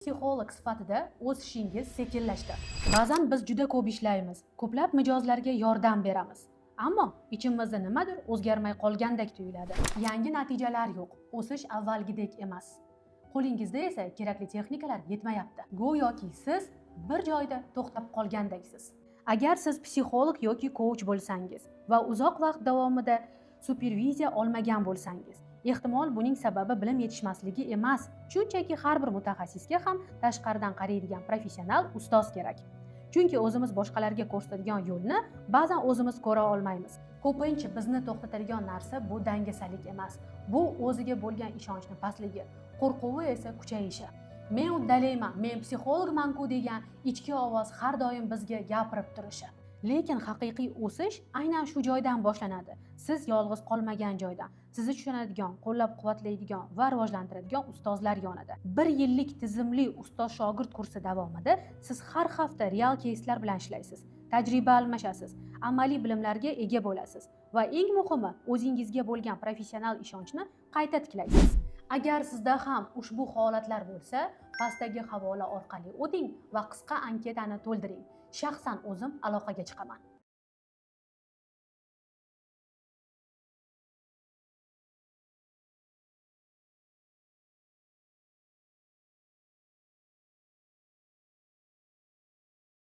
Psixolog sifatida o'sishingiz sekinlashdi. Ba'zan biz juda ko'p ishlaymiz, ko'plab mijozlarga yordam beramiz. Ammo ichimizda nimadir o'zgarmay qolgandek tuyuladi. Yangi natijalar yo'q, o'sish avvalgidek emas. Qo'lingizda esa kerakli texnikalar yetmayapti. Go'yoki siz bir joyda to'xtab qolgandaksiz. Agar siz psixolog yoki coach bo'lsangiz va uzoq vaqt davomida superviziya olmagan bo'lsangiz, ehtimol, buning sababi bilim yetishmasligi emas, shunchaki har bir mutaxassisga ham tashqaridan qaraydigan professional ustoz kerak. Chunki o'zimiz boshqalarga ko'rsatadigan yo'lni ba'zan o'zimiz ko'ra olmaymiz. Ko'pincha bizni to'xtatadigan narsa bu dangasalik emas, bu o'ziga bo'lgan ishonchni pastligi, qo'rquvi esa kuchayishi. "Men uddalayman, men psixologman-ku" degan ichki ovoz har doim bizga gapirib turishi. Lekin haqiqiy o'sish aynan shu joydan boshlanadi. Siz yolg'iz qolmagan joydan, sizni tushunadigan, qo'llab-quvvatlaydigan va rivojlantiradigan ustozlar yonida. Bir yillik tizimli ustoz shogird kursi davomida siz har hafta real keyslar bilan ishlaysiz, tajriba almashasiz, amaliy bilimlarga ega bo'lasiz va eng muhimi, o'zingizga bo'lgan professional ishonchni qayta tiklaysiz. Agar sizda ham ushbu holatlar bo'lsa, pastdagi havola orqali o'ting va qisqa anketani to'ldiring. Shaxsan o'zim aloqaga chiqaman.